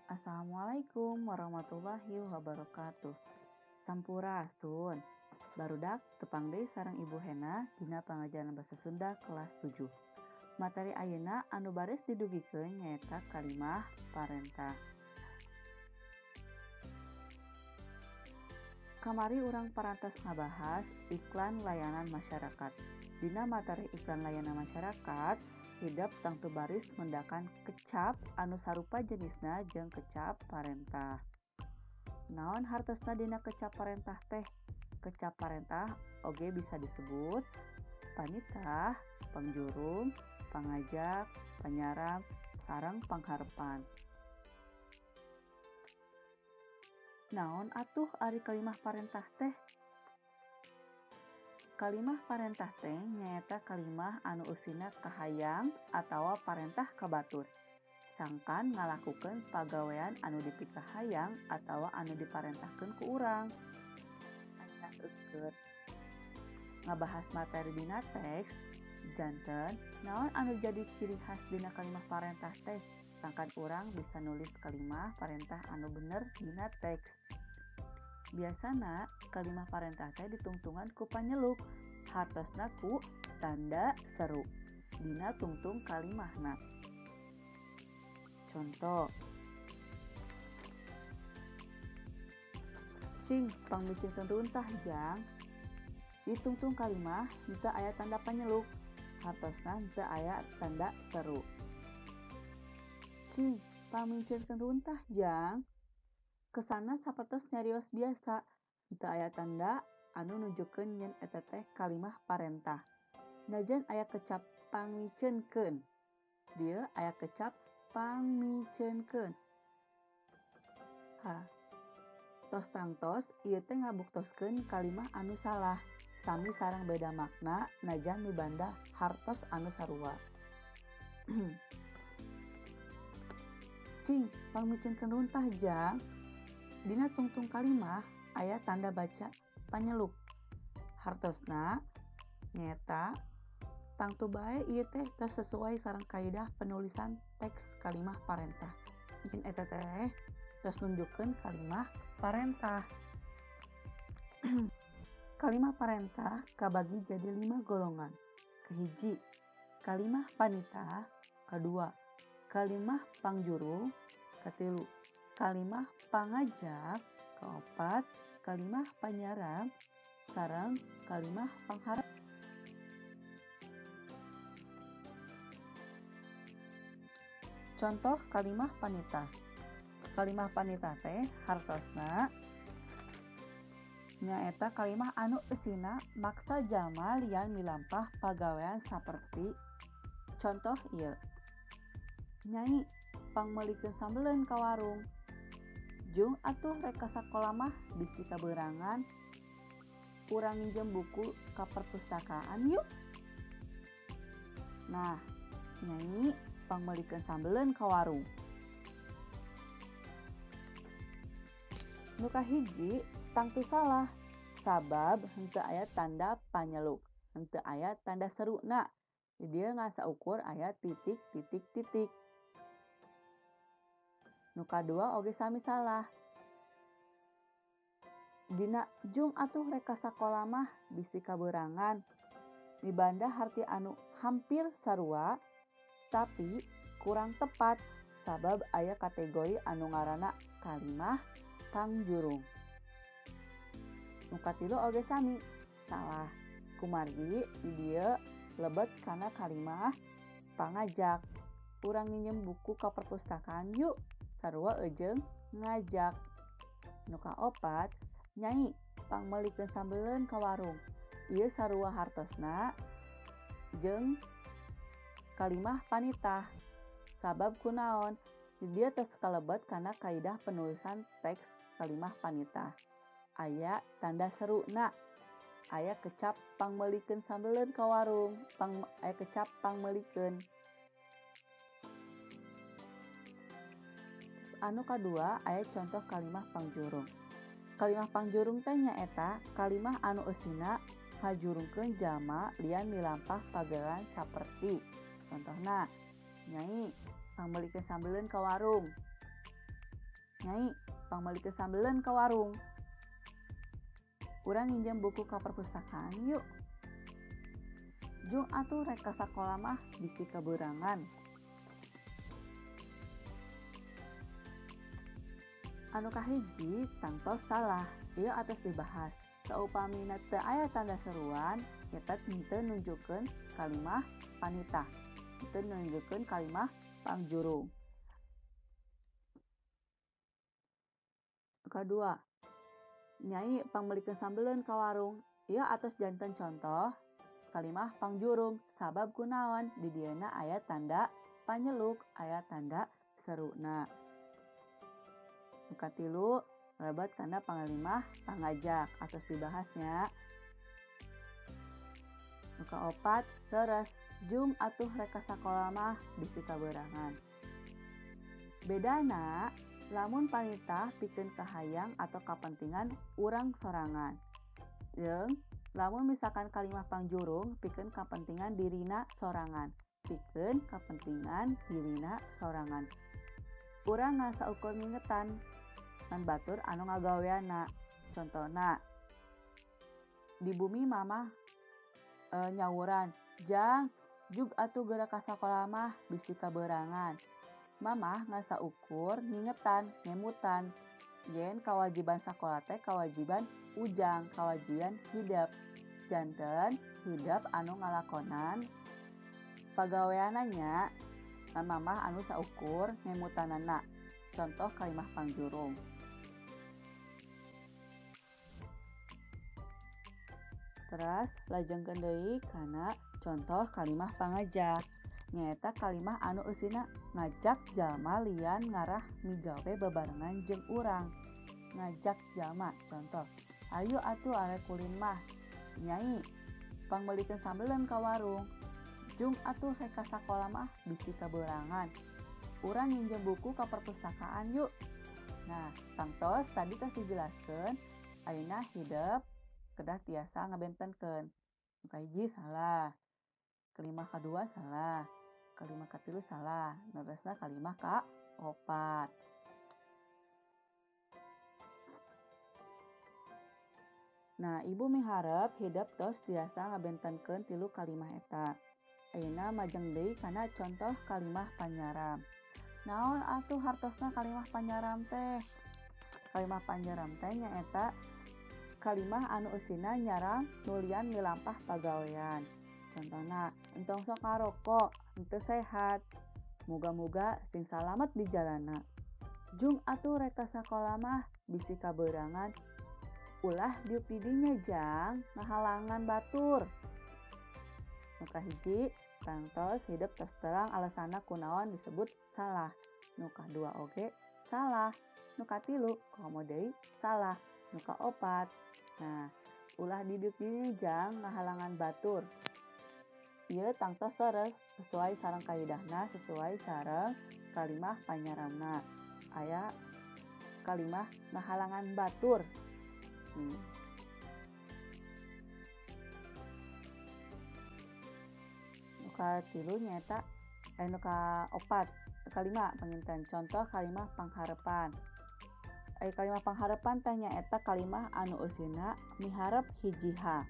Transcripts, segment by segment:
Assalamualaikum warahmatullahi wabarakatuh. Sampurasun. Barudak tepang deui sareng Ibu Hena dina pangajaran Basa Sunda kelas 7. Materi ayeuna anu baris didugikeun nyaeta kalimah parentah. Kamari urang parantos ngabahas iklan layanan masyarakat. Dina materi iklan layanan masyarakat, hidep tangtu baris mendakan kecap anu sarupa jenisna jeung kecap parentah. Naon hartosna dina kecap parentah teh? Kecap parentah oge bisa disebut panitah, pangjurung, pangajak, panyaram, sareng pangharepan. Naon atuh ari kalimah parentah teh? Kalimah parentah teh nyaeta kalimah anu eusina kahayang atawa parentah ka batur. Sangkan ngalakukeun pagawean anu dipikahayang atawa anu diparentahkeun ku urang. Aya eukeur ngabahas materi dina teks, janten naon anu jadi ciri khas dina kalimah parentah teh? Sangkan urang bisa nulis kalimah parentah anu bener dina teks. Biasana kalimah parentah teh ditungtungan ku panyeluk, hartosna ku tanda seru dina tungtung kalimahna. Contoh, cing pangmiceunkeun runtah jang. Ditungtung kalimah henteu aya tanda panyeluk, hartosna henteu aya tanda seru. Cing pangmiceunkeun runtah jang. Kesana sapertos nyarios biasa, henteu aya tanda anu nunjukkeun yen eta teh kalimah parentah. Najan aya kecap pangmiceunkeun, dieu aya kecap pangmiceunkeun. Ha, tos tangtos ieu teh ngabuktoskeun kalimah anu salah, sami sareng beda makna najan mibanda hartos anu sarua. Cing pangmiceunkeun runtah jang. Dina tungtung kalimah aya tanda baca panyeluk. Hartosna nyaeta tangtu bae ieu teh tos sesuai sareng kaidah penulisan teks kalimah parentah. Mungkin eta teh tos nunjukkeun kalimah parentah. Kalimah parentah kabagi jadi 5 golongan. Kahiji, kalimah panitah, kadua, kalimah pangjurung, katilu, kalimah pangajak, kaopat, kalimah panyaram, sareng kalimah pangharep. Contoh kalimah panitah. Kalimah panitah teh hartosna nyaeta kalimah anu eusina maksa jalma lian milampah pagawean saperti contoh ieu. Nyai pangmeulikeun sambeleun ka warung. Jung atuh rek ka sakola mah bisi kabeurangan. Urang nginjem buku ka perpustakaan yuk. Nah, nyai pangmeulikeun sambeleun ka warung. Nu kahiji tangtu salah, sabab henteu aya tanda panyeluk, henteu aya tanda seruna. Di dieu ngasaukur aya titik titik titik. Nu kadua oge sami salah. Dina jung atuh rek ka sakola mah bisi kabeurangan. Mibanda harti anu hampir sarua tapi kurang tepat sabab aya kategori anu ngaranna kalimah pangjurung. Nu katilu oge sami salah. Kumargi di dieu lebet kana kalimah pangajak. Urang nginjem buku ka perpustakaan yuk. Sarua eujeung ngajak. Nu kaopat, nyai pangmeulikeun sambeleun ka warung. Ieu sarua hartosna jeung kalimah panitah. Sabab kunaon? Di dieu tos kalebet kana kaidah penulisan teks kalimah panitah. Aya tanda seruna, aya kecap pangmeulikeun sambeleun ka warung, aya kecap pangmeulikeun. Anu kadua aya contoh kalimah pangjurung. Kalimah pangjurung teh nyaeta kalimah anu eusina ngajurungkeun jalma lian milampah pagawean saperti contohna, nyai pangmeulikeun sambeleun ka warung. Nyai, pangmeulikeun sambeleun ka warung. Urang nginjem buku ka perpustakaan yuk. Jung atuh rek ka sakola mah bisi kabeurangan. Anu kahiji tangtos salah, ieu atos dibahas. Saupamina teu aya tanda seruan, eta henteu nunjukkeun kalimah panitah, henteu nunjukkeun kalimah pangjurung. Kadua, Nyai pangmeulikeun sambeleun ka warung. Ieu atos janten contoh kalimah pangjurung sabab kunaon di dieuna aya tanda panyeluk, aya tanda seruna. Nu katilu lebet kana pangalimah pangajak atos dibahasnya. Nu kaopat leres, jung atuh rek ka sakola mah bisi kabeurangan. Bedana lamun panitah pikeun kahayang atau kapentingan urang sorangan. Jeung lamun misalkan kalimah pangjurung pikeun kapentingan dirina sorangan, pikeun kapentingan dirina sorangan. Urang ngan saukur ngingetan ngan batur anu ngagaweana. Contona di bumi mamah nyawuran, "Jang, jug atuh geura ka sakola mah bisi kabeurangan." Mamah ngan saukur ngingetan, ngemutan yen kawajiban sakola teh kawajiban ujang, kawajiban hidep. Janten hidep anu ngalakonan pagaweanana nya ngan mamah anu saukur ngemutanana. Contoh kalimah pangjurung. Teras lajengkeun deui kana contoh kalimah pangajak. Nyaeta kalimah anu eusina ngajak jalma lian ngarah migawe bebarengan jeung urang. Ngajak jalma, contoh, "Ayo atuh arek kulin mah." "Nyai, pangmeulikeun sambeleun ka warung." "Jung atuh rek ka sakola mah bisi kabeurangan." "Urang nginjem buku ka perpustakaan yuk." Nah, tangtos tadi tos dijelaskeun ayeuna hidep kedah tiasa ngabentenkeun. Nu kahiji salah, kalimah kadua salah, kalimah katilu salah, leresna kalimah kaopat. Nah, ibu miharep hidep tos tiasa ngabentenkeun tilu kalimah eta. Ayeuna majeng deui kana contoh kalimah panyaram. Naon atuh hartosna kalimah panyaram teh? Kalimah panyaram teh nyaeta kalimah anu eusina nyaram nulian milampah pagawean. Contohna, entong sok ngarokok, henteu sehat. Muga-muga sing salamet di jalana. Jung atuh rek ka sakola mah bisi kabeurangan. Ulah diuk di dinya jang ngahalangan batur. Nu kahiji tangtos hidep tos terang alasanna kunaon disebut salah. Nu kadua oge salah. Nu katilu komo deui salah. Nu kaopat, nah ulah didiuk dinya jang ngahalangan batur. Ieu tangtos leres sesuai sareng kaidahna, sesuai sareng kalimah panyaramna. Aya kalimah ngahalangan batur. Nu katilu nyaeta nu kaopat, kalima panginten contoh kalimah pangharepan. Ai kalimah pangharepan teh nyaeta kalimah anu eusina miharep hiji hal.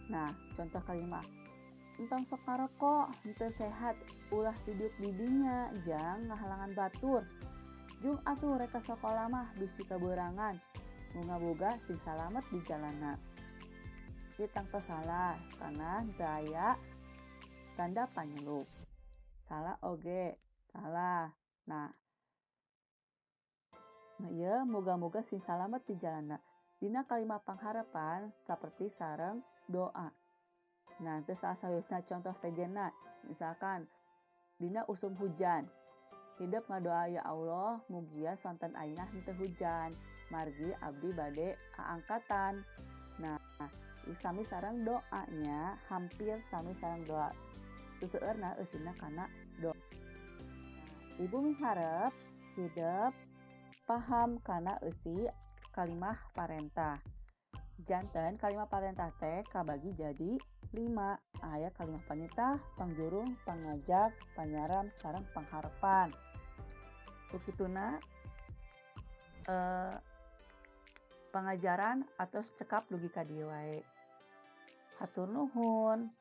Nah, contoh kalimah, entong sok ngarokok, henteu sehat, ulah didiuk di dinya jang ngahalangan batur. Jung atuh rek ka sakola mah bisi kabeurangan. Muga-muga sing salamet di jalana. Ieu tangtos salah karena henteu aya tanda panyeluk. Salah oge, salah. Nah, ieu muga-muga sing salamet di jalana. Dina kalimah pangharepan saperti sareng doa. Nah, teu salah sawiosna contoh sejenna, misalkan dina usum hujan. Hidep ngadoa, ya Allah, mugia sonten ayeuna henteu hujan, margi abdi bade aangkatan. Nah, sami sareng doanya, hampir sami sareng doa. Seseueurna eusina kana doa. Nah, ibu miharep hidep paham kana eusi kalimah parentah. Janten kalimah parentah teh kabagi jadi 5. Aya kalimah panitah, pangjurung, pangajak, panyaram, sareng pangharepan. Ku kituna Pangajaran atos cekap dugi ka dieu wae. Hatur nuhun.